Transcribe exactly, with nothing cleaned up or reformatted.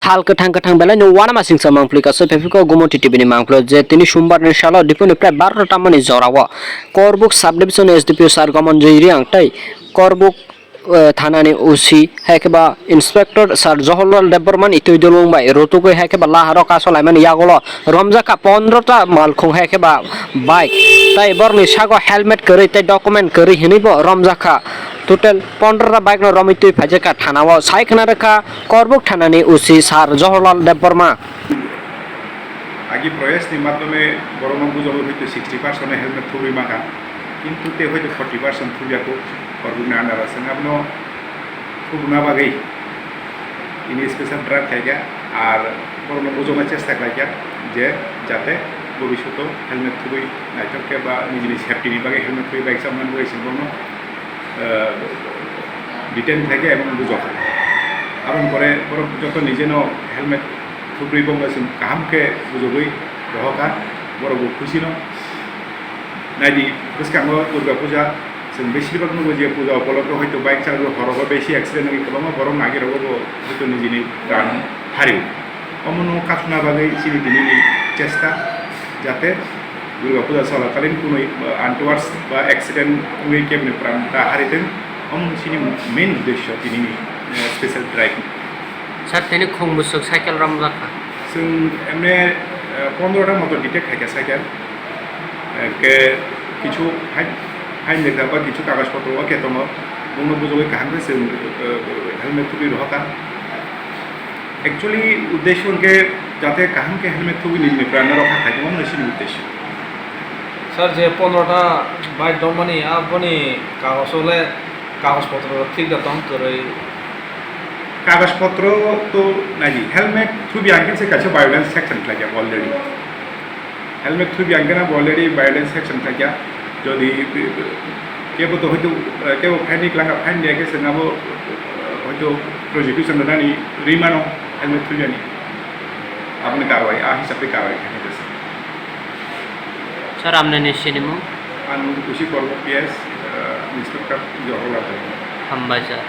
Sal kwthang kwthang belai no uanama singcha mangpli kaso phepiko Gumoti T V ni mangpli je tini Sumbar ni salo dipuni prai barota mani jorao Korbuk subdivision S D P O sir Gomonjoi Riang tei Korbuk, eh, thanani O C hai khe ba Inspector sir Johorlal Debbarma ni twi dulung bai rutugwi hai khe ba laharo kaso laimani yagulo romjakha pondro ta malkhung hai khe ba bike tei borni sago helmet kwrwi tei document kwrwi hinwi bo romjakha. Total pondro ta bike no romwi twi phaijakha thanao, sai khna rwkha Korbuk thanani O C sir Johorlal Debbarma. Agi proyas ni madhyome borokno bujogwi hoito sixty percent helmet thubwi mankha, kintu tei hoito forty percent thubya kuk Korbuk ni under o. Chwng abono thubuna bagwi ini special drive khaikha, ar borokno bujogna chesta khlaikha je jate bobishoto helmet thubwi naithok khe ba nijini safety ni bagwi helmet thubwi bike chamani bagwi chwng bono, eh, detain khlaikha ebong bujokha. Aboni pore borok joto nijeno helmet thubwi bongno chwng kaham khe bujogwi rohokha, borokbo khusi no. Naidi, bwskango Durga Puja, chwng besibak nugo je puja upolokhe hoito bike charwgwi horogo besi accident wngwi kwbangma borok nagirogo bo hoito nijini pran hario. Omono kathuna bagwi chini tinini chesta, jate Durga Puja cholakalin kunui, uh, untoward ba accident wngwi kebni pran ta haritwng, omo chini main uddesyo tinini, uh, special drive. Sir, tini khung bwswk cycle romjak kha? Chwng emne, eh, pondro ta moto detect khaikha cycle. Hwnkhe kichu hai, hai lekha ba kichu kagoj potro o khe tongo. Bongno bujogwi kaham khe chwng, eh, helmet thubwi rohorkha. Actually, uddesho hwnkhe jate kaham khe helmet thubwi nini pranno rokha khaitongma hwnwi chini uddesho. Sir, je pondro ta bike romani, aboni kagojo le kagoj potro thik da tong kwrwi? Kagoj potro to naidi, helmet thubya hwnkhe se kaisa violence section khlaijak already. Helmet thubya hwnkhe na already violence section khlaijak. Jodi kebo to hoito, kebo fine ni kwlangkha, fine ni khe se abo hoito prosecution rwnani rimano helmet thubyani. Aboni karwai, a hisab khe karwai khainai. Sir, amni ni sinimung? Ang Usi Kormo P S, eh, Inspector Johorlal. Hambai sir.